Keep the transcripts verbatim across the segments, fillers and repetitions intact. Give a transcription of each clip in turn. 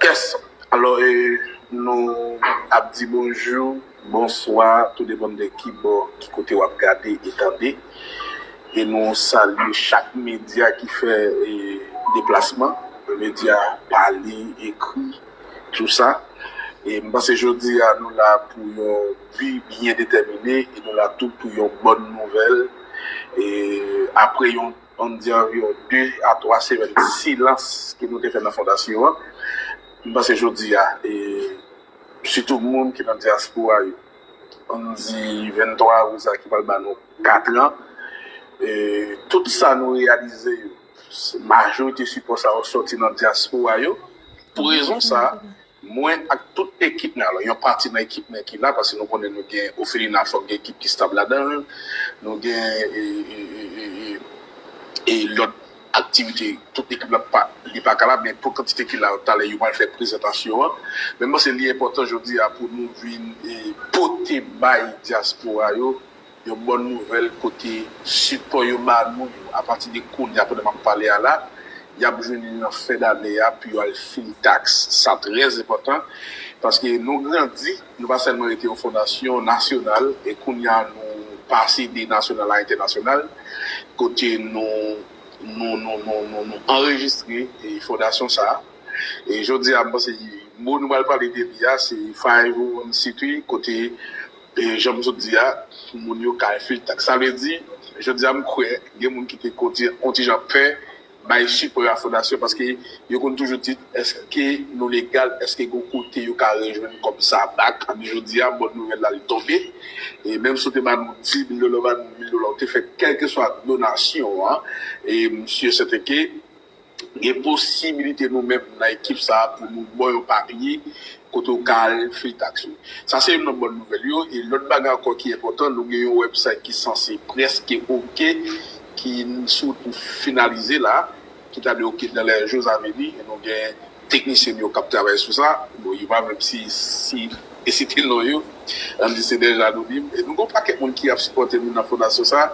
Yes. Alò, e, nou ap di bonjou, bonswa, tou depann de ki bò, ki kote w ap gade e tande. E nou salye chak medya ki fè, e, deplasman, medya pale, ekri, tou sa. E m panse jodi a nou la pou yon bi byen detèmine e nou la tou pou yon bòn nouvèl. E apre yon, ann di anviwon de a twa semèn silans ke nou te fè nan fondasyon an, m panse jodi a, e sitou moun ki nan dyaspora yo, ann di venntwa avril sa ki pral ba nou kat an, e tout sa nou reyalize yo, majorite sipò sa yo sòti nan dyaspora yo. Pou rezon sa, mwen ak tout ekip mwen, alò, yon pati nan ekip mwen ki la, paske nou konnen nou gen Ofelina, fòk gen ekip ki stab ladan l, nou gen, e, e, e, e, e, e lòt aktivite, tout ekip la pa, li pa ka la, men pou kantite ki la, talè yo pral fè prezantasyon an. Men m panse li enpòtan jodi a pou nou vin, e, pote bay dyaspora yo yon bòn nouvèl kote sipò yo ba nou yo, apati de kounye a, pandan m ap pale a la, y ap jwenn li nan fen dane a pou yo al fil taks. Sa trè enpòtan, paske nou grandi, nou pa sèlman rete yon fondasyon nasyonal, e kounye a nou pase de nasyonal a entènasyonal, kote nou, nou, nou, nou, nou, nou anrejistre, e, fondasyon sa a. E jodi a, m panse mo nou pral pale de li a, se five oh one C three, kote, e, jan m sot di a, moun yo ka fil taks. Sa vle di, jodi a, m kwè, gen moun ki te konn ti, yon ti jan pè bay sipò a fondasyon, paske yo konn toujou di, èske nou legal, èske gon kote yo ka rejwenn kòb sa bak? Men jodi a, bòn nouvèl la, li tonbe. E menm si w te ba nou dis mil dola, ba nou mil dola, w te fè kèlkeswa donasyon an, e m si e sèten ke gen posibilite nou menm nan ekip sa a pou nou ba w yon papye kote w ka al fil taks ou. Sa se youn nan bòn nouvèl yo. E lòt bagay ankò ki enpòtan, nou gen yon website ki sanse prèske oke, ki sou wout pou finalize la, ki ta dwe oke dans les jours à venir. E nou gen teknisyen yo k ap travay sou sa. Bon, yo pa menm si, si, e site non yo. Ann di se de jan anonim. E nou gen yon pakèt moun ki ap sipòte nou nan fondasyon sa,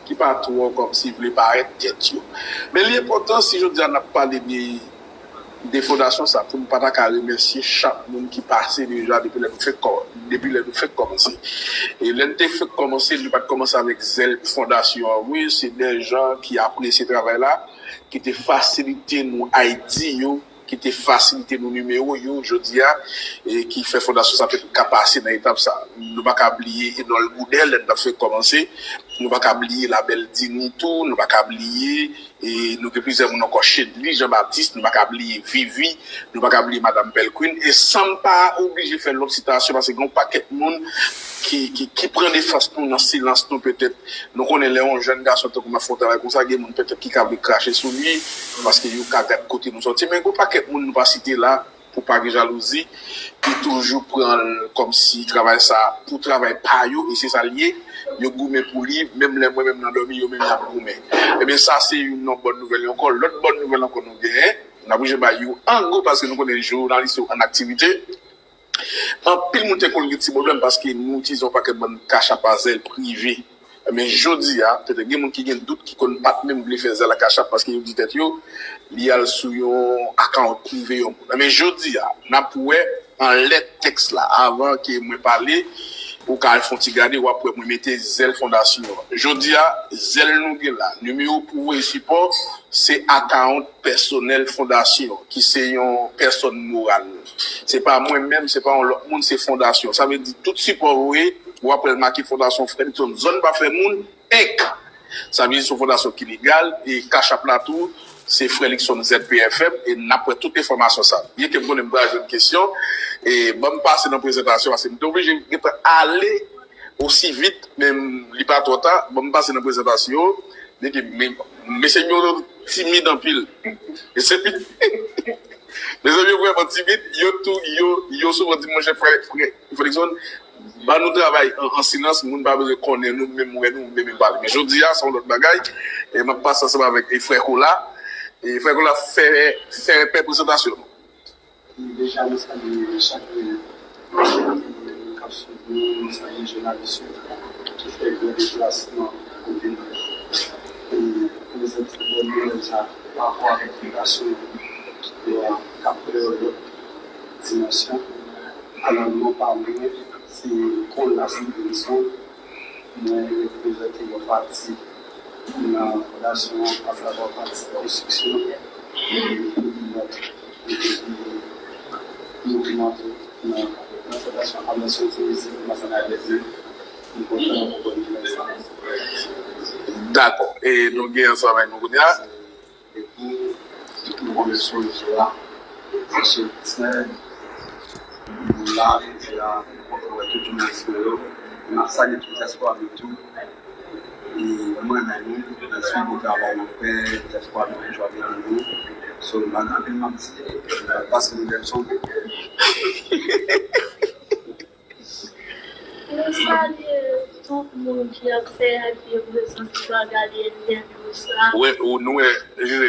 ki pa twò kòmsi vle parèt tèt yo. Men li enpòtan, si jodi a n ap pale de, de fondasyon sa, pou n pa ta ka remèsye chak moun ki pase deja depi lè nou fèk kò-, depi lè nou fèk kòmanse. E lè n te fèk kòmanse, nou pa t kòmanse avèk zèl fondasyon an vre, se de jan ki apresye travay la, ki te fasilite nou I D yo, ki te fasilite nou nimewo yo jodi a, e ki fè fondasyon sa pètèt ka pase nan etap sa. Nou pa ka bliye Enol Goudè, lè n t ap fèk kòmanse. Nou pa ka bliye Labèl Dini tou, nou pa ka bliye, e nou gen plizyè moun ankò, Chedly Jean Baptiste, nou pa ka bliye Vivi, nou pa ka bliye Madanm Pelquin, e san m pa oblije fè lòt sitasyon, paske gen yon pakèt moun ki, ki, ki pran defans nou nan silans nou petèt. Nou konnen lè yon jèn gason tankou m ap fè yon travay konsa, gen moun petèt ki ka vle krache sou li, paske yo ka gad kote nou sòti. Men gen yon pakèt moun nou pa site la, pou pa gen jalouzi, ki toujou pran l kòmsi travay sa pou travay pa yo, e se sa l ye. Yo goumen pou li, menm lè mwen menm nan dòmi, yo menm y ap goumen. Ebyen, sa se youn nan bòn nouvèl yo ankò. Lòt bòn nouvèl ankò nou genyen, n ap oblije bay yo an gwo paske nou konnen jounalis yo an aktivite. Anpil moun te konn gen ti pwoblèm paske nou itilize yon pakèt bann kachap a zèl prive. Men jodi a, petèt gen moun ki gen dout ki konn pa t menm vle fè zèl a kachap paske yo di tèt yo, li al sou yon akawont prive yon moun. Men jodi a, n ap wè anlè tèks la, avan ke mwen pale, ou ka al fè yon ti gade, w ap wè mwen mete zèl fondasyon an. Jodi a, zèl nou gen la, nimewo pou voye sipò, se akawont pèsonèl fondasyon, ki se yon pèsòn moral. Se pa mwen menm, se pa yon lòt moun, se fondasyon. Sa vle di, tout sipò voye, w ap wè l make fondasyon Fredson Zòn Pa Fè Moun, enk. Sa vle di se yon fondasyon ki legal, e Cash App la tou, se Frè Luckson Z P F M, e n ap wè tout enfòmasyon sa. Byen ke m konnen m pral jwenn kesyon, e ban m pase nan prezantasyon, paske m te oblije gentan ale osi vit, men li pa twò ta, ban m pase nan prezantasyon, byen ke men, mesye yo timid anpil. Mesye, mesye yo vrèman timid, yo tou, yo, yo souvan di, monchè, frè, frè, frè Luckson, ban nou travay an, an silans, moun pa bezwen konnen nou, menm wè nou, menm pale. Men jodi a, se yon lòt bagay. E m ap pase ansanm avèk, e, frè Kola. E frè Kola, fè, fè, fè prezantasyon nou. Deja, nou salye chak moun k ap swiv nou, nou salye jounalis yo ki fè gran deplasman pou vin, e, prezante bòn nouvèl sa pa rapò avèk fondasyon yo k ap pran yon lòt dimansyon. Alò, non pa mwen, se Colas Benson. Mwen reprezante yon pati nan fondasyon an, asavwa pati konstriksyon, e, e, e, mouvman tou nan, nan fondasyon Fondasyon Ti Mizik Masanay Lèzil. M kontan pou bòn nouvèl sa. Dakò. E nou gen ansanm avèk nou kounye a. Epi, tout moun sou rezo a, se Ted, nou la, jodi a, nou kontan wè tout jounalis mwen yo. E m ap salye tout dyaspora nou tou. E m renmen nou, m ap swiv travay nou fè, dyaspora nou toujou ap ede nou. So, m pa gen anpil m ap di, m ap pase nou Delson. Nou salye tout moun ki ap fè ak gen prezans ki va gade entèvyou sa. Wè, ou, nou wè,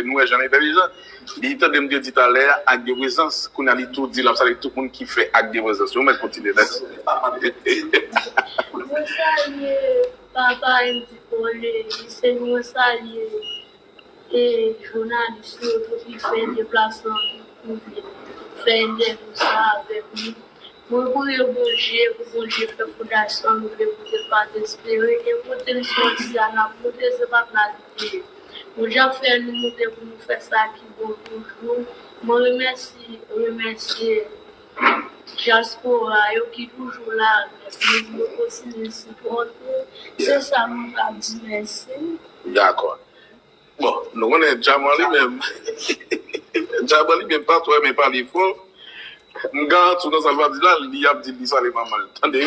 nou wè jan l entèlijan. Li tande m te di talè a, ak gen prezans. Kounye a li tou di l ap salye tout moun ki fè ak gen prezans. Ou mèt kontinye, mèsi. Nou salye papa Andy Paulin, se nou salye e jounalis yo tou ki fè deplasman pou vin fè entèvyou sa avèk nou. Mwen priye Bondye pou Bondye fè fondasyon nou vle pote l pa dezespere e pote l sou Ayiti a n ap moute se pa pla li te ye. Bondye ap fè nou moute pou nou fè sa ki bon toujou. Mwen remèsye, remèsye dyaspora yo ki toujou la avèk nou pou yo kontinye sipòte. Se sa mwen ka di mèsi. Dakò. Bon, nou konnen Djaman li menm. Djaman li menm pa twò renmen pale fò. M garanti w nan sa l va di la, li ap di li sale manman l. Tande?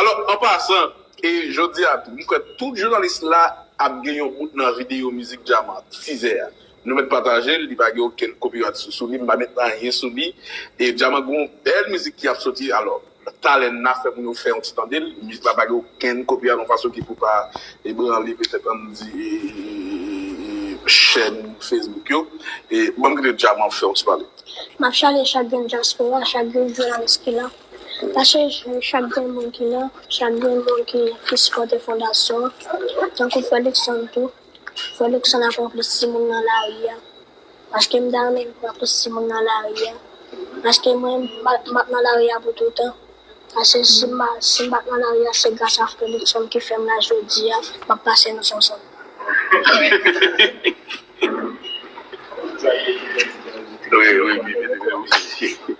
Alò, an pasan, e jodi a tou, m kwè tout jounalis la ap gen yon bout nan videyo mizik Djaman, tizè a. Nou mèt pataje l, li pa gen okenn copyright sou, sou li, m pa met anyen sou li. E Djaman gen yon bèl mizik ki ap soti, alò, talè n a fè moun yo fè yon ti tande l. Mizik la pa gen okenn copyright yon fason ki pou pa ebranle petèt ann di e, e, e, e, chèn Facebook yo. E ban m kite Djaman fè yon ti pale. M ap salye chak grenn dyaspora, chak grenn jounalis ki la. M ap salye chak grenn moun ki la, chak grenn moun ki, ki sipòte fondasyon an. Tankou frè Luckson tou. Frè Luckson ap pran plis timoun nan lari a. Paske m ta renmen pran plis timoun nan lari a. Paske mwen, m ap, m ap nan lari a pou toutan. Paske si m pa, si m pa t nan lari a, se gras a frè Luckson ki fè m la jodi a, m ap pase nou Sonson. Wi, wi, wi, wi, wi.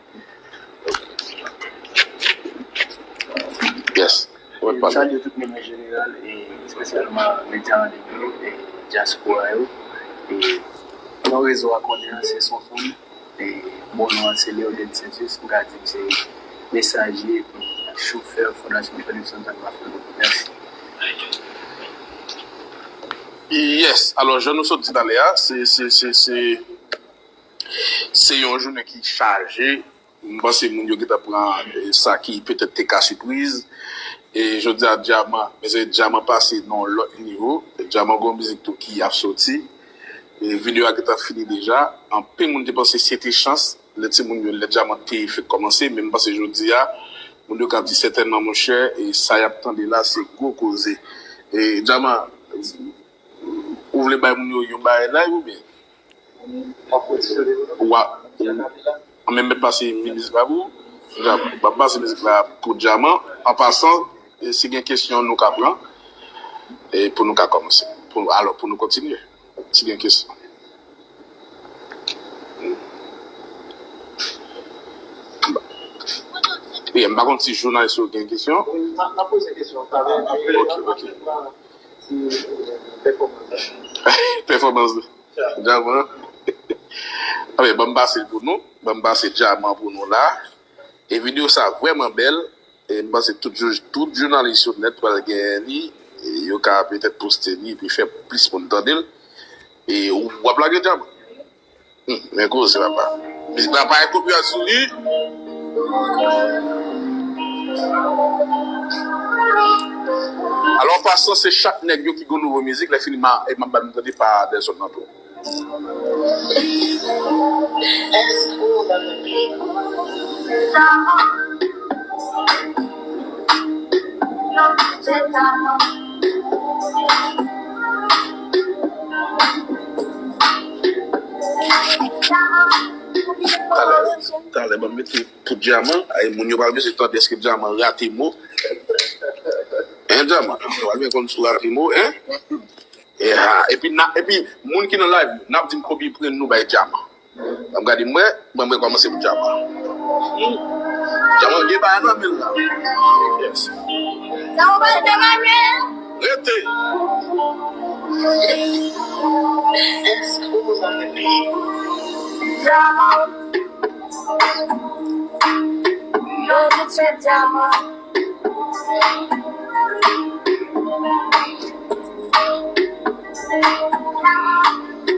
Yes. Ou wè pale. Salye tout moun an jeneral, e espesyalman medya an liy yo, e dyaspora yo. E non rezo a konnen an se Sonson, e bon non an se Leonel Saint-Just, m ka di m se mesaje epi chofè Fondasyon Frè Luckson Tann Mafreno. Mèsi. Yes, alò, jan nou sot di talè a, se, se, se, se, se yon jounen ki chaje. M panse moun yo gentan pran, e, sa ki petèt te ka sipriz. E jodi a, Djaman, mesye, Djaman pase nan yon lòt nivo. Djaman gen yon mizik tou ki ap soti. E videyo a gentan fini deja. Anpil moun te panse se te chans. Lè timoun yo, lè Djaman te fèk kòmanse, men m panse jodi a, moun yo ka di sètènman, monchè, e sa y ap tande la, se gwo koze. E Djaman, ou vle bay moun yo yon bagay live oubyen? Ou a, ou menm mèt pase mizik la pou ou? M ap pase mizik la pou Djaman. An pasan, e si gen kesyon, nou ka pran. E pou nou ka kòmanse. Pou, alò, pou nou kontinye. Si gen kesyon. Wi, m pa konn si jounalis yo gen kesyon. Wi, n ap poze kesyon talè. Ok, ok. Pèfòmans. Pèfòmans Djaman. Anben, ban m pase l pou nou. Ban m pase Djaman pou nou la. E videyo sa vrèman bèl. E m panse tout jou, tout jounalis yo nèt pral genyen li. E yo ka petèt poste li epi fè plis moun tande l. E w ap lage Djaman. Hmm, men koze papa. Mizik la pa gen kopyayt sou li. Alò, an pasan, se chak nèg yo ki gen nouvo mizik, lè fini, m a, e m ap ba nou tande pa Delson nan tou. Talè, talè, ban m mete pou Djaman. Ay, moun yo pral bezwen tande èske Djaman rate mo. Hein, Djaman? Yo pral bezwen konn si w rate mo, hein? E ha, epi, na, epi moun ki nan live, n ap di m konbyen prann nou bay Djaman. Ban m gade, m wè, ban m rekòmanse pou Djaman. Djaman gen bagay nan men l la. Yes. Rete. Yo tout se Djaman.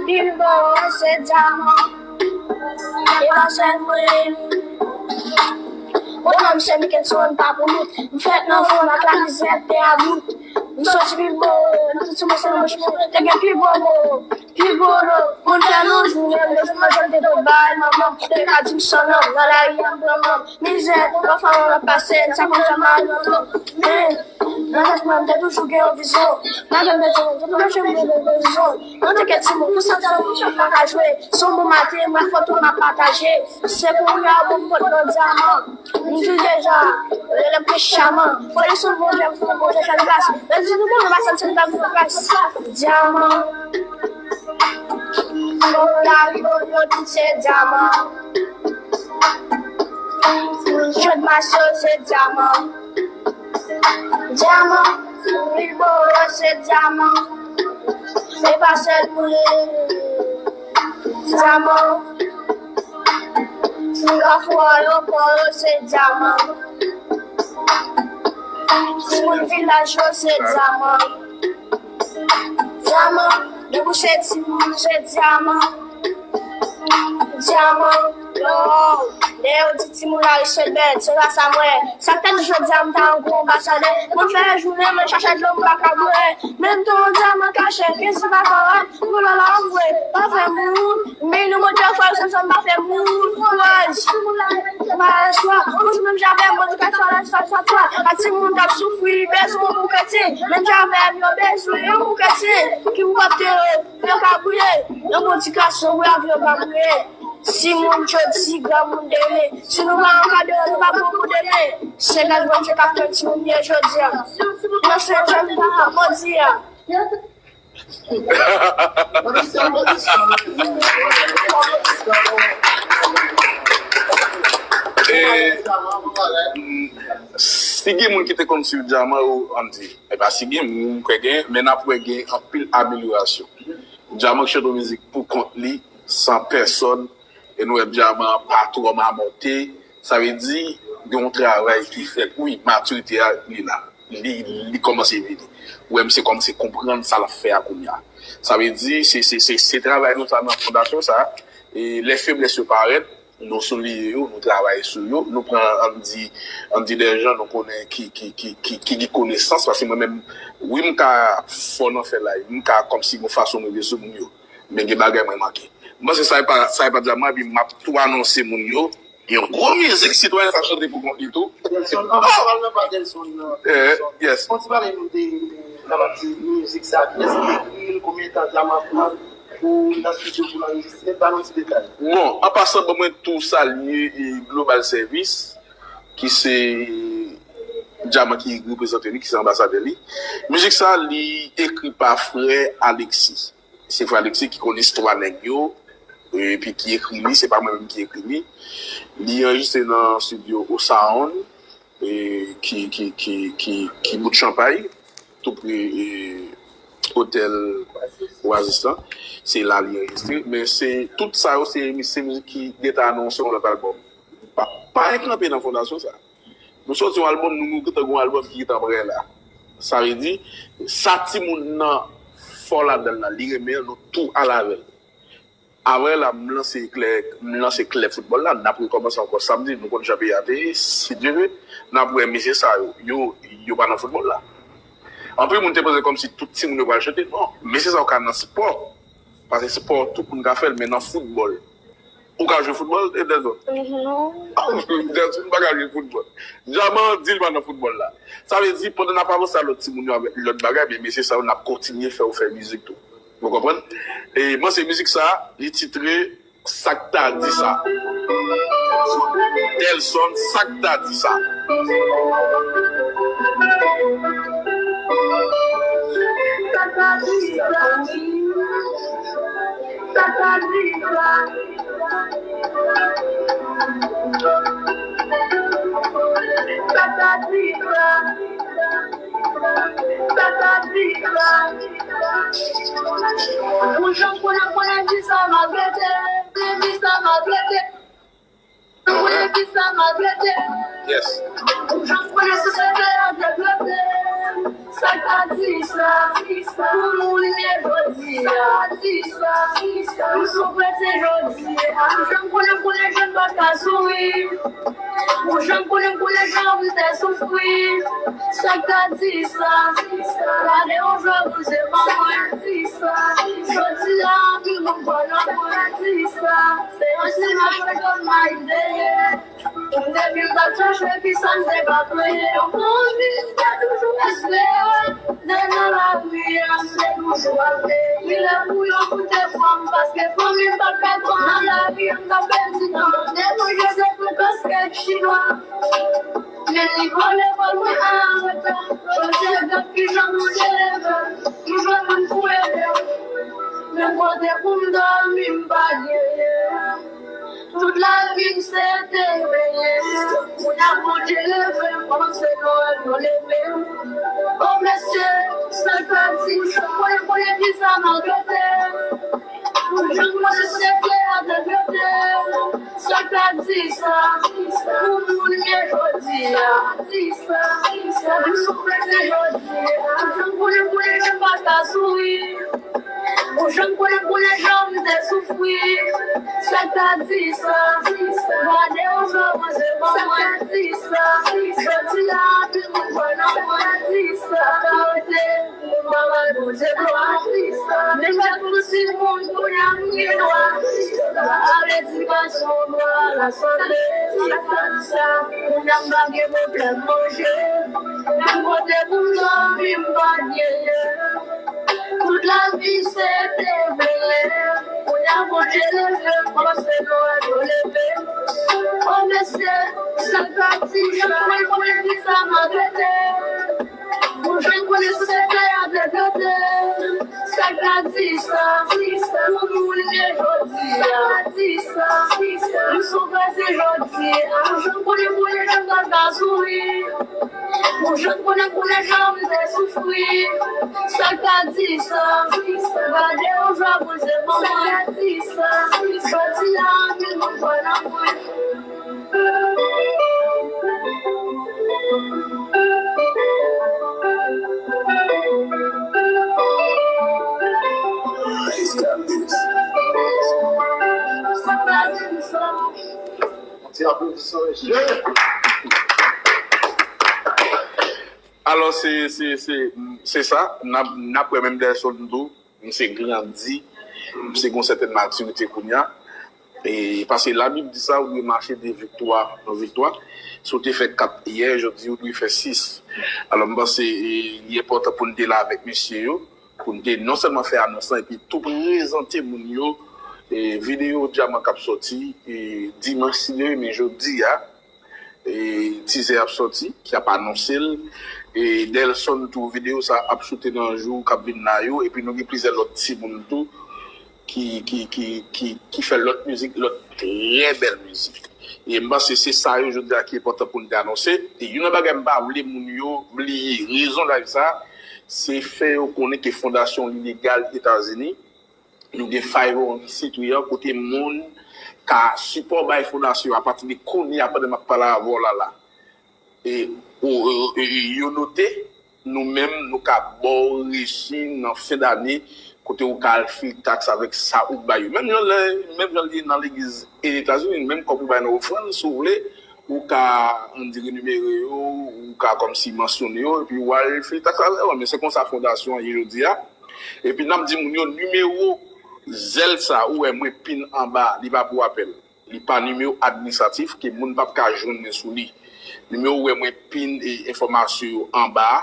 Bilbo se Djaman. E pa sèl mwen. Mwen menm se Mickelson pa pou nou. M fèt nan fon ak lamizè te about. M soti Bilbo, m soti mwen se nan bouch mwen. Te gen pi gwo mo, pi gwo lo. Moun fè nou jounen, lè jounen jwenn te do bay manman. Te ka di m san nanm, nan lari an pran manm. Mizè, pafwa mwen ap pase, sa konn fè mal nan fon. Men, nan tèt mwen, m te toujou gen yon vizyon. Malgre m te timoun, m te toujou gen yon vizyon. Mwen te gen timoun, pou sa, sa, mwen pa ka jwe. Se yon bon maten, mwen foto m ap pataje. Se kounye a, bon, m pot nan Djaman. M di l deja, rele m Chris Chaman. Fò li sou bon jan, fò bon jan, fè l glas. Mwen di nou bon, nou pa santi m pa vin glas. Djaman. Bon, lari, bon, yo tout se Djaman. Jwèt mache yo se Djaman. Djaman, Bilbo yo se Djaman. Se pa sèl pou li. Djaman. Sou Kafou Ayewopò yo se Djaman. Timoun vilaj yo se Djaman. Djaman, depi w se timoun, ou se Djaman. Djaman, yo, lè yo di timoun la, se bèt, se pa sa m wè. Sa k fè jodi a m ta yon gwo anbasadè. Mwen fè jounen, mwen chache dlo, m pa ka bwè. Menm tou yon Djaman kache, ke si pa kòrèk, pou lò la vre, pa fè moun. Men nou montre frè yo, se sa m pa fè moun kouraj. Malè swa, ou menm jan avè m, mwen ka fè la sa sa twa. A timoun k ap soufri, bezwen pou kretyen. Menm jan avè m, yo bezwen yon pou kretyen. Ki pou pote yo, yo ka brile. Yon bon ti gason, wi, avyon pa brile. Si moun jodi, granmoun demen. Si nou pa ankadre, nou pa bon pou demen. Se laj Bondye k ap fè timoun ye jodi a. Nan se jèn pa modi a. E, mm, si gen moun ki te konn swiv Djaman, ou ann di, e pa si gen, m kwè gen, men n ap wè gen anpil amelyorasyon. Djaman ki chante yon mizik pou kont li, san pèsòn, e nou wè Djaman an pa twò mamòte, sa vle di, gen yon travay ki fèt. Wi, matirite a, li la. Li, li kòmanse vini. Ou wè misye kòmanse konprann sa l ap fè a kounye a. Sa vle di, se, se, se, se travay nou sa nan fondasyon sa, e lè feblès yo parèt, nou souliye yo, nou travay sou yo, nou pran, ann di, ann di dè jan nou konnen ki, ki, ki, ki, ki gen konesans, paske mwen menm, wi, m ka fò nan fè live, m ka kòmsi gon fason m rive sou moun yo, men gen bagay mwen manke. M panse sa e pa, sa e pa Djaman, epi m ap tou anonse moun yo, yon gwo mizik sitwayen sa chante pou kont li tou. Delson, anvan nou al nan pa Delson nan, eh, Delson, yes. Fò w ti pale nou de, de, de, de mizik sa, kiyès ki ekri l, konbyen tan Djaman pran pou nan estidyo pou l anrejistre, ba nou ti detay. Bon, an pasan, ban mwen tou salye, e, Global Service, ki se Djaman ki reprezante li, ki se anbasadè li. Mizik sa, li ekri pa frè Alexis. Se frè Alexis ki konn istwa nèg yo, epi ki ekri li, se pa mwen menm ki ekri li. Li anrejistre nan estidyo O Sound. e, ki, ki, ki, ki, ki bout chanpay, tou pre, e, otèl Oasis lan. Se la li anrejistre. Men se, tout sa yo, se, se mizik ki gentan anonse yon lòt albòm. Pa, pa enkanpe nan fondasyon sa. Nou soti yon albòm, nou, nou gentan gen yon albòm ki gentan prè la. Sa vle di, sa timoun nan fò ladan l la, li renmen an, nou tou al avè l. Apre la, m lanse klè, m lanse klèb foutbòl la, n ap rekòmanse ankò samdi, nou konn jan peyi a te ye, si Dye vle, n ap wè mesye sa yo, yo, yo pa nan foutbòl la. Anpil moun te panse kòmsi tout timoun yo pral chante, non, mesye sa yo ka nan spò, paske spò tout moun ka fè l, men nan foutbòl, ou ka jwe foutbòl, e Dèzòd? Dèzòd pa ka jwe foutbòl. Djaman di l pa nan foutbòl la. Sa vle di, pandan n ap avanse a lòt timoun yo avèk lòt bagay, men mesye sa yo, n ap kontinye fè yo fè mizik tou. Ou konprann? E mwen, se mizik sa, li titre Sa k ta di sa. Delson, sa k ta di sa. Sa k ta di sa. Sa k ta di sa. Sa k ta di sa. Sa k ta di sa. Pou jan konnen, konnen di sa maltrete, di sa maltrete. Konnen di sa maltrete. Yes. Pou jan konnen sosyete a degradé. Sa k ta di sa. Pou moun ye jodi a. Sa k ta di sa. M sou prese jodi a. Pou jan konnen, konnen jan pa ka souri. Pou jan konnen, konnen jan m te soufri. Sa k ta di sa. Gade yon jwa Bondye ban mwen. Jodi a, anpil moun kwè nan mwen. Se yon simaj fè kòm mayde. Depi m t ap chache kisa m te ka plede. Yon bon vi m te toujou espere. Men nan lari a, m te toujou ap veye. Li lè pou yo koute vwa m, paske fanmi m pa t ka konn nan lari a, m t ap pèdi tan. Depi je se frekans kèk chinwa. Men li vole vòl mwen an reta. Jodi a gad kijan Bondye leve. M jwenn moun pou ede m. Menm kote pou m dòmi, m pa genyen. Tout lavi m se te benyen. Kounye a Bondye leve m, kòmanse lwen yo leve m. O mesye, sa k ta di sa. Konnen, konnen ki sa maltrete. Pou jan mwen se te avèk yo te. Sa k ta di sa. Pou moun ye jodi a. Di sa. Pou nou prese jodi a. Pou jan konnen, konnen jan pa ta souri. Pou jan konnen, konnen jan m te soufri. Sa k ta di sa. Gade yon jwa mwen se ban mwen. Sa k ta di sa. Jodi a, anpil moun kwè nan mwen. Sa k ta rete. Mwen pa mal poze glwa. Men m gad pou timoun kounye a m gen dwa. Ak edikasyon, dwa, lasante, sa k ta di sa. Kounye a m pa gen pwoblèm manje. Menm kote pou m dòmi, m pa genyen. Tout lavi se te benyen. Kounye a Bondye leve m, kòmanse lwen yo leve m. O mesye, sa k ta di sa. Mwen konnen ki sa maltrete. Pou jan konnen sosyete a degradé. Sa k ta di sa. Pou moun ye jodi a. Di sa. M sou prese jodi a. Pou jan konnen, konnen jan pa ta souri. Pou jan konnen, konnen jan m te soufri. Sa k ta di sa. Gade yon jwa Bondye ban mwen. Sa k ta di sa. Jodi a, anpil moun kwè nan mwen. Alò, se, se, se, se sa, n ap, n ap wè menm Delson tou. Misye grandi, misye gen yon sètèn matirite kounye a. E, paske Labib di sa, ou dwe mache de viktwa an viktwa. Si w te fè kat yè, jodi ou dwe fè sis. Alò, m panse, e, li enpòtan pou n te la avèk mesye yo, pou n te non sèlman fè anons lan, epi tou prezante moun yo, e, videyo Dyaman k ap sòti, e, dimanch, si Dye vle, men jodi a, e, tizè ap sòti, ki ap anonse l. E Delson tou, videyo sa ap soute nan jou k ap vin la yo. Epi nou gen plizyè lòt timoun tou. ki, ki, ki, ki, ki fè lòt mizik, lòt trè bèl mizik. E m panse se sa yo jodi a ki enpòtan pou n te anonse. E youn nan bagay m pa vle moun yo bliye, rezon live sa, se fè yo konnen ke fondasyon Lilegal Etazini, nou gen five oh one c three an kote moun ka sipò bay fondasyon apati de kounye a pandan m ap pale avè w la la. E, ou, e, e, yo note, nou menm, nou ka ba w resi nan fen dane, kote ou ka al fil taks avèk sa ou bay yo. Menm jan lè, menm jan li nan legliz Etazini, menm kòb ou bay nan ofrann, si w vle, ou ka, ann di, renimere yo, ou ka kòmsi mansyone yo, epi w al fil taks avè yo. Men se konsa fondasyon an ye jodi a. Epi n ap di moun yo, nimewo zèl sa, ou wè mwen pin anba, li pa pou apèl. Li pa nimewo administratif ke moun p ap ka jwenn mwen sou li. Nimewo ou wè mwen pin e enfòmasyon yo anba a,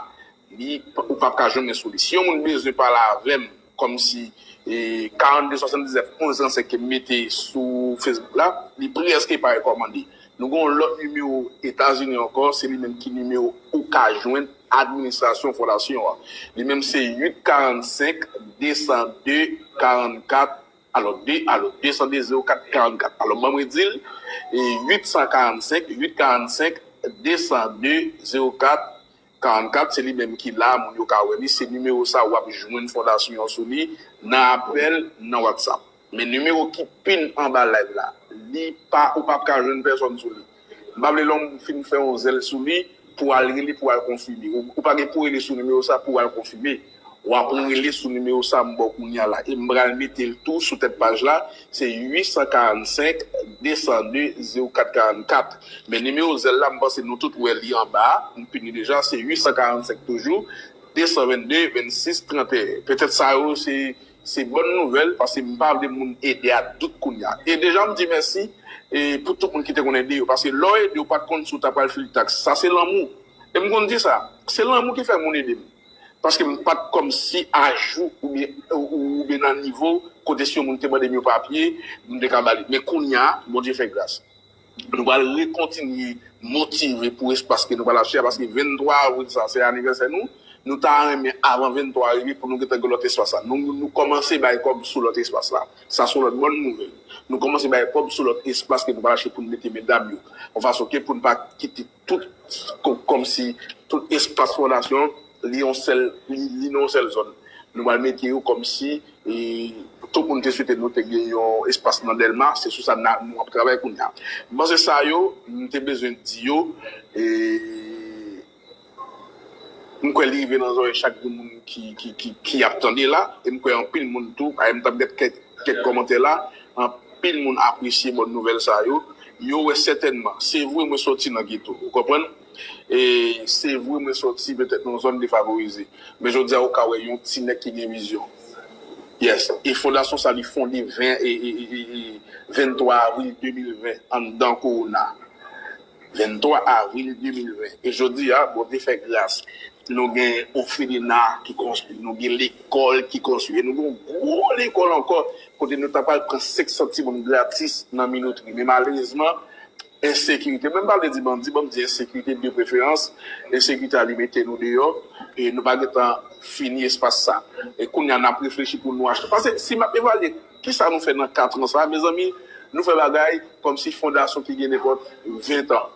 li, ou p ap ka jwenn mwen sou li. Si yon moun bezwen pale avè m, kòmsi e karannde swasanndiznèf onz trannsenk ke m mete sou Facebook la, li prèske pa rekòmande. Nou gen yon lòt nimewo Etazini ankò, se li menm ki nimewo ou ka jwenn administrasyon fondasyon an. Li menm se uit karannsenk de san de karannkat Alò, de, alò, de san de zewo kat karannkat. Alò, ban m redi l, e uit san karannsenk, uit karannsenk, de san de, zewo kat karannkat, se li menm ki la, moun yo ka wè li, se nimewo sa w ap jwenn fondasyon an sou li, nan apèl, nan WhatsApp. Men nimewo ki pin anba live la, li pa, ou p ap ka jwenn pèsòn sou li. M pa vle lè w fin fè yon zèl sou li, pou w al rele, pou w al konfime. Ou, ou pa gen pou rele sou nimewo sa pou w al konfime. W ap rele sou nimewo sa m ba w kounye a la. E m pral mete l tou sou tèt paj la. Se uit san karannsenk, de san de, zewo kat karannkat. Men nimewo zèl la, m panse nou tout wè li anba a. M pini deja, se uit san karannsenk toujou, de san vennde, vennsis, tranteyen. Petèt sa yo, se, se bòn nouvèl, paske m pa vle moun ede a dout kounye a. E deja, m di mèsi e pou tout moun ki te konn ede yo. Paske lè w ede, w pa t konn si w ta pral fil taks. Sa se lanmou. E m konn di sa. Se lanmou ki fè moun ede m. Paske m pa t kòmsi ajou oubyen, oubyen nan nivo kote si yon moun te mande m yon papye, m te ka ba li. Men kounye a, Bondye fè gras. Nou pral rekontinye motive pou espas ke nou pral achte a, paske venntwa avril sa, se anivèsè nou. Nou ta renmen avan venntwa rive pou nou gentan gen lòt espas la. Nou, nou kòmanse bay kòb sou lòt espas la. Sa se yon lòt bòn nouvèl. Nou kòmanse bay kòb sou lòt espas ke nou pral achte pou nou mete medam yo. Yon fason ke pou n pa kite tout, kò-, kòmsi tout espas fondasyon, li yon sèl, li, li nan yon sèl zòn. Nou pral mete yo kòmsi, e, tout moun te swete nou te gen yon espas nan Dèlma, se sou sa n a, nou ap travay kounye a. M panse sa yo, m te bezwen di yo, e, m kwè li rive nan zòrèy chak grenn moun ki, ki, ki, ki ap tande la, e m kwè anpil moun tou, pa m t ap gade kèk, kèk kòmantè la, anpil moun apresye bòn nouvèl sa yo. Yo wè sètènman, se vre mwen sòti nan geto, ou konprann? E se vre mwen sòti petèt nan yon zòn defavorize, men jodi a ou ka wè yon ti nèg ki gen vizyon. Yes, e fondasyon sa li fonde ven, e, e, e, e, e venntwa avril de mil ven anndan kowona. Venntwa avril de mil ven. E jodi a, Bondye fè gras. Nou gen ofelina ki konstwi, nou gen lekòl ki konstwi, e nou gen yon gwo lekòl ankò, kote nou ta pral pran senk san timoun gratis nan minotri. Men malerezman, ensekirite, men m pa vle di bandi, ban m di ensekirite de preferans, ensekirite a li mete nou deyò, e nou pa gentan fini espas sa. E kounye a, n ap reflechi pou nou achte. Paske si m ap evalye kisa nou fè nan kat an sa, mezanmi, nou fè bagay kòmsi fondasyon ki gen nenpòt ven tan.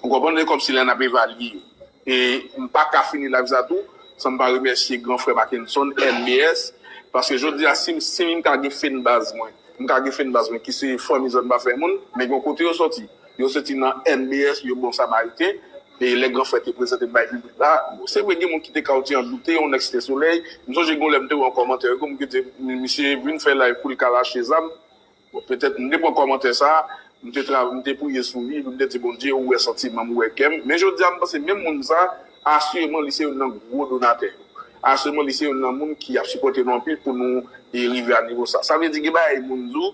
Ou konprann? E kòmsi lè n ap evalye. E m pa ka fini live sa tou, san m pa remèsye gran frè Mackenson, M B S, paske jodi a, si m, si m ka gen fanbaz mwen, m ka gen fanbaz mwen ki se fanmi zòn pa fè moun, men gen yon kote yo sòti. Yo sòti nan M B S, yo bon samariten, e lè gran frè te prezante m bay piblik la, se vre gen moun ki te ka yon ti an doute, yon nèg Site Solèy, m sonje gen yon lè m te wè yon kòmantè, yon moun ki di, misye vin fè live pou l ka lache zam, Bon, petèt, m te pran kòmantè sa, m te tra-, m te priye sou li, m te di, Bondye, ou wè santiman m, ou wè kè m. Men jodi a, m panse menm moun sa, asireman, li se youn nan gwo donatè yo. Asireman, li se youn nan moun ki ap sipòte nou anpil pou nou, e, rive a nivo sa. Sa vle di, gen bagay moun di w,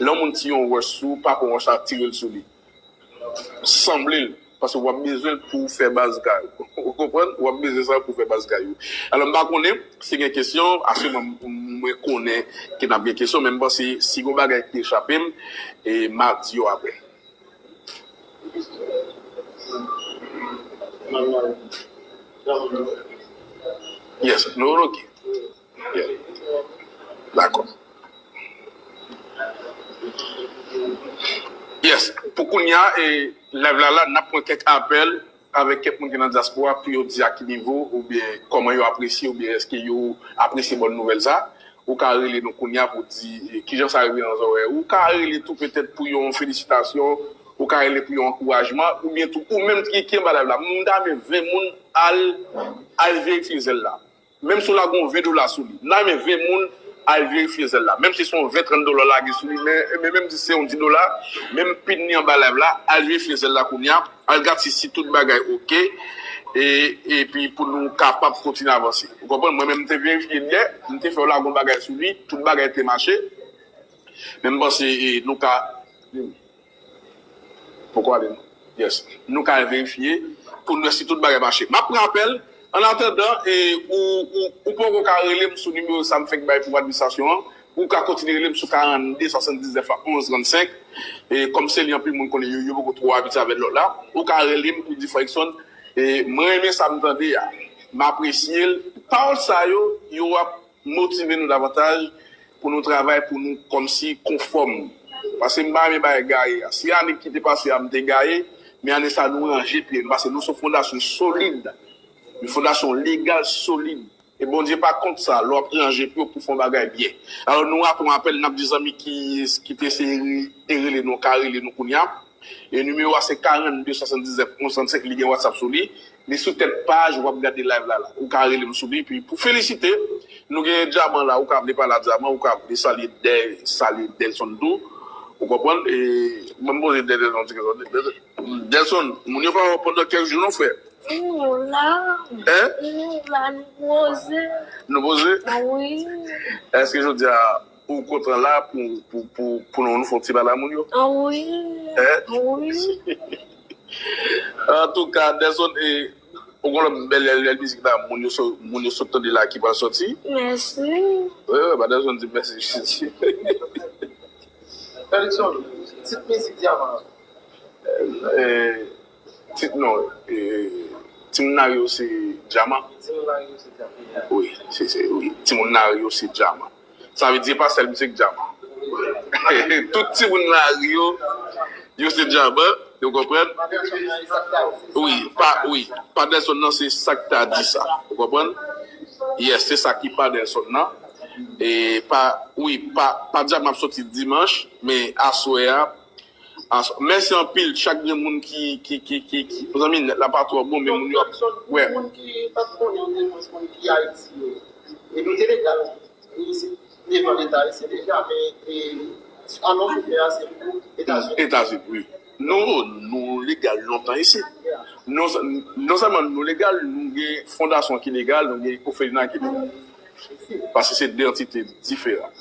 lè yon moun tire yon wòch sou ou, pa pran wòch la, tire l sou li. Sanble l, paske w ap bezwen l pou w fè baz kay ou. Ou konprann? W ap bezwen sa pou w fè baz kay ou. Alò, m pa konnen si gen kesyon, asireman m, mwen konnen ke n ap gen kesyon, men m panse si gen bagay ki echape m, e m a di yo apre. Yes, nou ok. Yeah. Dakò. Yes. Pou kounye a, e, live la, la, n ap pran kèk apèl avèk kèk moun ki nan dyaspora pou yo di a ki nivo oubyen kòman yo apresye oubyen èske yo apresye bòn nouvèl sa. Ou ka rele nou kounye a pou di, e, kijan sa rive nan zòrèy ou. Ou ka rele tou petèt pou yon felisitasyon, ou ka rele pou yon ankourajman, oubyen tou ou menm ki, ki anba live la. M ta renmen ven moun al, al verifye zèl la. Menm si w lage yon ven dola sou li. M ta renmen ven moun al verifye zèl la. Menm si se yon ven, trant dola w lage sou li, men, men menm si se yon dis dola, menm pin li anba live la, al verifye zèl la kounye a, al gade si, si tout bagay oke, e, epi pou nou kapab kontinye avanse. Ou konprann? Mwen menm, m te verifye l yè, m te fè w lage yon bagay sou li, tout bagay te mache. Men m panse, e, nou ka, poko ale, non? Yes. Nou ka al verifye pou n wè si tout bagay mache. M ap pran apèl. An atandan, e, ou, ou, ou poko ka rele m sou nimewo sa m fèk bay pou administrasyon an. Ou ka kontinye rele m sou karannde swasanndiznèf la onz trannsenk. E, kòm se li anpil moun konnen, yo, yo poko twò abitye avèk lòt la. Ou ka rele m pou di, Frè Exxon, e, mwen renmen sa m tande a. M apresye l. Pawòl sa yo, yo ap motive nou davantaj pou nou travay, pou nou kòmsi konfòm. Paske m pa renmen bagay gaye a. Si ane ki te pase a m te gaye, men ane sa nou ranje pye nou, paske nou sou fondasyon solid, yon fondasyon legal solid. E Bondye pa kont sa, lè w ap ranje pye w pou fè yon bagay byen. Alò, nou raple yon apèl, n ap di zanmi ki, ki te eseye re-, te rele nou, ka rele nou kounye a. E nimewo a se karannde swasanndiznèf onz trannsenk, li gen WhatsApp sou li. Li sou tèt paj, w ap gade live la, la. Ou ka rele m sou li, epi pou felisite, nou gen Dyaman la, ou ka vle pale a Dyaman, ou ka vle salye Dè-, salye Delson tou. Ou konprann? E, mwen m poze Dè-, Delson, ti Delson, moun yo pa wè w pandan kèk jou non, frè. Nou la. Hein? Nou la, nou poze. Nou poze? Wi. Èske jodi a ou kontan la pou, pou, pou, pou nou, nou fè yon ti pale a moun yo? Wi. Hein? Wi. Antouka, Delson, e, ou konn lòt bèl, bèl, bèl mizik la, moun yo so-, moun yo sot tande la ki pral sòti? Mèsi. Wi, wi, pa Delson di mèsi. Felixson, tit mizik Dyaman an. E, tit non, e, Timoun Lari yo se Dyaman. Timoun Lari yo se Dyaman. Wi, se, se, wi. Timoun Lari yo se Dyaman. Sa vle di pa sèl misye k Dyaman. Tout timoun Lari yo, yo se Dyaman, yo konprann? Wi, pa, wi, pa Delson nan se sa k ta di sa. Ou konprann? Yes, se sa ki pa Delson nan. E pa, wi, pa, pa Dyaman ap sòti dimanch, men aswè a, As-, mèsi anpil chak de moun ki, ki, ki, ki, ki, zanmi, nèt la pa twò bon, men moun yo ap, wè. Moun ki pa t konnen, ou te jwenn moun ki Ayiti yo. E nou te legal, nou isit, devan Leta isit deja, men, e, anons ou fè a, se pou Etazini. Etazini, wi. Nou, nou legal lontan isit. Non, non sèlman nou legal, nou gen fondasyon ki legal, nou gen ofelina ki legal. Paske se de antite diferan.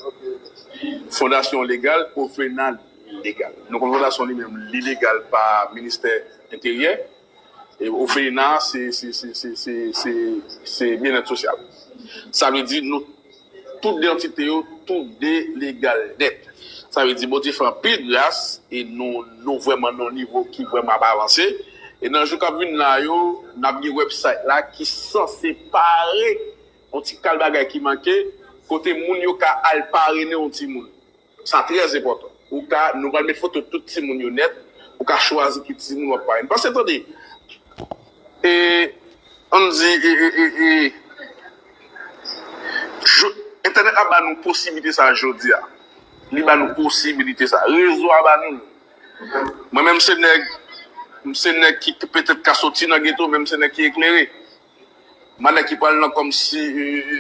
Fondasyon legal, ofelina legal. Nou konn fondasyon li menm, li legal pa ministè enteryè. E ofelina, se, se, se byenèt sosyal. Sa vle di, nou, tout de antite yo, tou de legal nèt. Sa vle di, Bondye fè anpil gras, e nou, nou vrèman nan yon nivo ki vrèman ap avanse. E nan jou k ap vin la yo, n ap gen website la ki sanse pare yon ti kal bagay ki manke, kote moun yo ka al parene yon timoun. Sa trè enpòtan. Ou ka, nou pral met foto tout timoun yo nèt, ou ka chwazi ki timoun w ap parene. Paske tande, e, ann di, e, e, e, e, jou, entènèt la ba nou posibilite sa jodi a. Li ba nou posibilite sa. Rezo a ba nou l. Mwen menm se nèg, m se nèg ki petèt ka soti nan geto, men m se nèg ki eklere. Manèg ki pral nan kòmsi, e, e,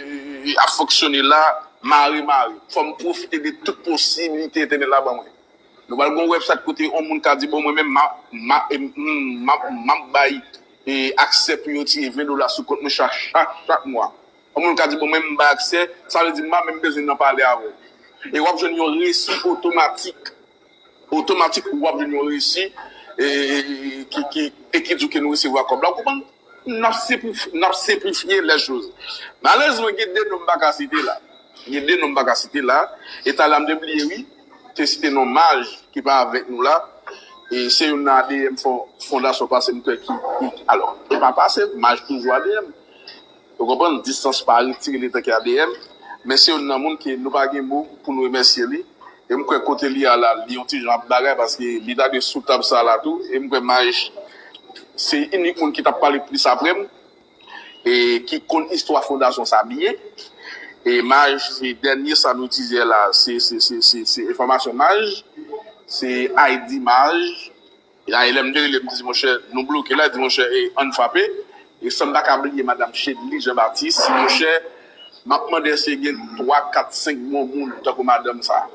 e, ap fonksyone la, mare, mare. Fò m pwofite de tout posibilite entènèt la ban mwen. Nou pral gen yon website kote yon moun ka di, bon, mwen menm, m a, m a, e, m, m a, m ap bay, e, aksè pou yo tire ven dola sou kont mwen chak, chak, chak mwa. Yon moun ka di, bon, mwen, m bay aksè, sa vle di, m pa menm bezwen nan pale avè w. E w ap jwenn yon resi otomatik. Otomatik, w ap jwenn yon resi, e, e, e, ki, ki, e ki di w ke nou resevwa kòb la. Ou konprann? N ap senplif-, n ap senplifye lè choz. Malerezman, gen de non m pa ka site la. Gen de non m pa ka site la. E talè a m te bliye, wi. Te site non Maj, ki pa avèk nou la. E se youn nan A D M fon-, fondasyon pase m kwè ki, ki, alò, e pa pase, Maj toujou A D M. Ou konprann? Distans pa retire letan ki A D M. Men se youn nan moun ke nou pa gen mo pou nou remèsye li. E m kwè kote li a la, li yon ti jan ap bagay, paske li ta dwe sou tab sa la tou. E m kwè Maj se inik moun ki t ap pale plis apre m, e ki konn istwa fondasyon sa byen. E Maj, se dènye sa nou itilize la, se, se, se, se, se enfòmasyon Maj, se I D Maj. E lè m te rele, m di, monchè, nou bloke la, di, monchè, e, ann frape. E san m pa ka bliye madanm Chedly Jean Baptiste, monchè, m ap mande si gen twa, kat, senk bon moun tankou madanm sa.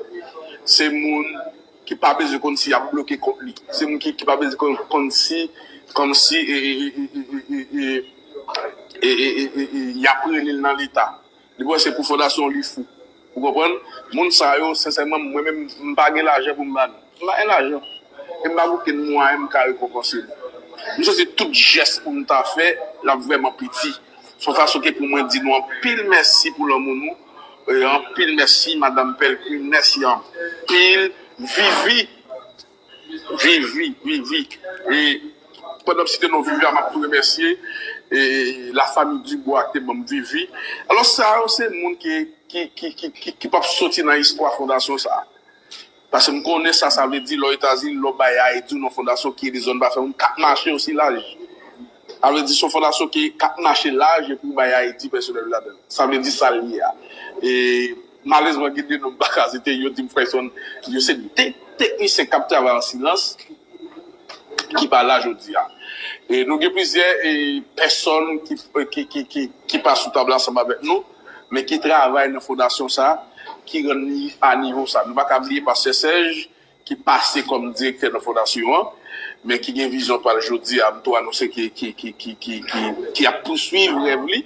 Se moun ki pa bezwen konn si y ap bloke kont li. Se moun ki, ki pa bezwen konn, konn si, kòmsi, e, e, e, y ap rele l nan Leta. Li panse pou fondasyon li fou. Ou konprann? Moun sa yo, sensèman, mwen menm, m pa gen lajan pou m ba nou. M pa gen lajan. E m pa gen okenn mwayen m ka rekonpanse nou. M santi tout jès pou m ta fè, l ap vrèman piti. Se yon fason ke pou mwen di nou anpil mèsi pou lanmou nou. E anpil mèsi, madanm Pellegrine, mèsi anpil. Vivi, Vivi, Vivi. E pandan m site non Vivi a, m ap tou remèsye, e, lafanmi Dubois ki te ban m Vivi. Alò, sa yo se moun ki, ki, ki, ki, ki, ki p ap soti nan istwa fondasyon sa a. Paske m konnen sa, sa vle di, lè w Etazini, lè w bay I D yon fondasyon ki ede zòn pa fè moun, k ap mache osi laj. Sa vle di, se yon fondasyon ki, k ap mache laj epi w bay I D pèsonèl ladan l. Sa vle di sa l ye a. E, malerezman, gen de non m pa ka site, yo di m Frèson, yo se de teknisyen k ap travay an silans, ki pa la jodi a. E nou gen plizyè, e, pèsòn ki, ki, ki, ki, ki pa sou tab la ansanm avèk nou, men ki travay nan fondasyon sa, ki rann li a nivo sa. Nou pa ka bliye pastè Sèj, ki pase kòm direktè nan fondasyon an, men ki gen vizyon pa l jodi a, m tou anonse ki, ki, ki, ki, ki, ki, ki ap pouswiv rèv li.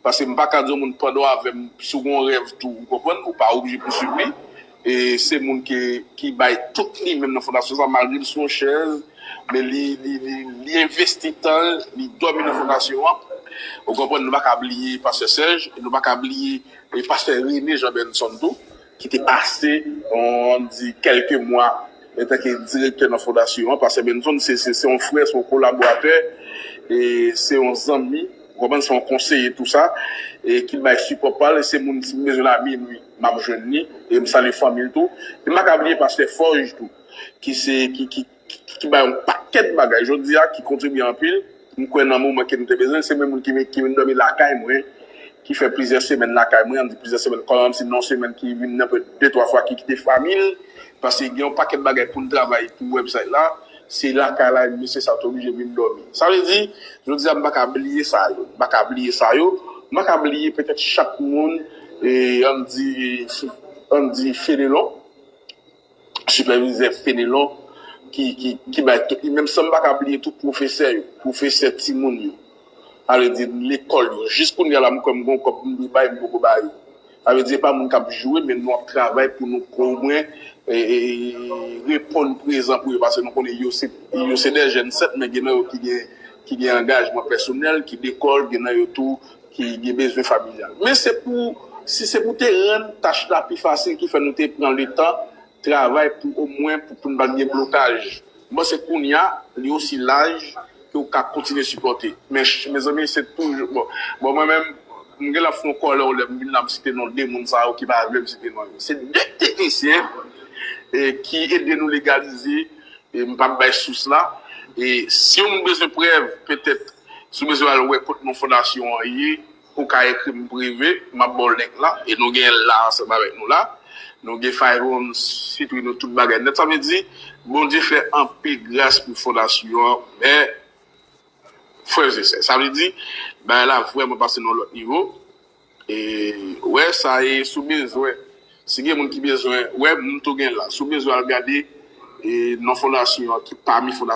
Paske m pa ka di yon moun pandan w avè m, si w gen yon rèv tou, ou konprann, ou pa oblije pouswiv li. E se moun ki, ki bay tout li menm nan fondasyon sa, malgre l sou yon chèz, men li, li, li, li envesti tan l, li dòmi nan fondasyon an. Ou konprann, nou pa ka bliye pastè Sèj, e nou pa ka bliye, e pastè René Jean Benson tou, ki te pase, on di, kèlke mwa antanke direktè nan fondasyon an. Pastè Benson, se, se, se yon frè, se yon kolaboratè, e se yon zanmi, ou konprann, se yon konseye, tou sa, e ki bay sipò pa l, e se moun, si m bezwen l a minwi, m ap jwenn li, e m salye fanmi l tou. E m pa ka bliye pastè Forge tou, ki se, ki, ki, ki, ki bay yon pakèt bagay, jodi a, ki kontribye anpil. M kwè nan moman ke nou te bezwen l, se menm moun ki vin, ki vin dòmi lakay mwen, ki fè plizyè semèn lakay mwen, ann di plizyè semèn, kòmsi nan yon semèn ki vin nan de twa fwa ki kite fanmi l, paske gen yon pakèt bagay pou n travay pou website la, se lakay la, mesye sa yo te oblije vin dòmi. Sa vle di, jodi a, m pa ka bliye sa yo, m pa ka bliye sa yo, m pa ka bliye petèt chak moun, e, ann di, ann di Fenelon, sipèvizè Fenelon, ki, ki, ki bay tout li. Menm san m pa ka bliye tout pwofesè yo, pwofesè timoun yo. Sa vle di lekòl yo. Jis kounye a la, m kwè m gen yon kòb m dwe bay, m poko ba yo. Sa vle di, se pa moun k ap joure, men nou ap travay pou nou omwen, e, e, e, reponn prezan pou yo, paske nou konnen yo se, yo se de jèn sèt, men gen nan yo ki gen, ki gen angajman pèsonèl, ki lekòl, gen nan yo tou ki gen bezwen familyal. Men se pou, si se pou te rann tach la pi fasil ki fè nou te pran letan travay pou omwen pou, pou n pa t gen blokaj. M panse kounye a, li osi laj ke w ka kontinye sipòte. Men, ch- mezanmi, se toujou, bon, bon, mwen menm, m gen la fè yon kòlè lè m vin la, m site non de moun sa yo ki pa vle m site non yo. Se de teknisyen, e, ki ede nou legalize, e, m p ap bay sous la. E si w bezwen prèv, petèt, si w bezwen al wè kot non fondasyon an ye, ou ka ekri m prive, m ap ba w link la. E nou gen l la ansanm avèk nou la. Nou gen five oh one C three, nou tout bagay nèt. Sa vle di, Bondye fè anpil gras pou fondasyon an. Men, frè e sè, sa vle di, bagay la vrèman pase nan yon lòt nivo. E, wè, sa e sou bezwen. Si gen moun ki bezwen, wè, m tou gen la. Si w bezwen al gade, e, non fondasyon an ki pami fondasyon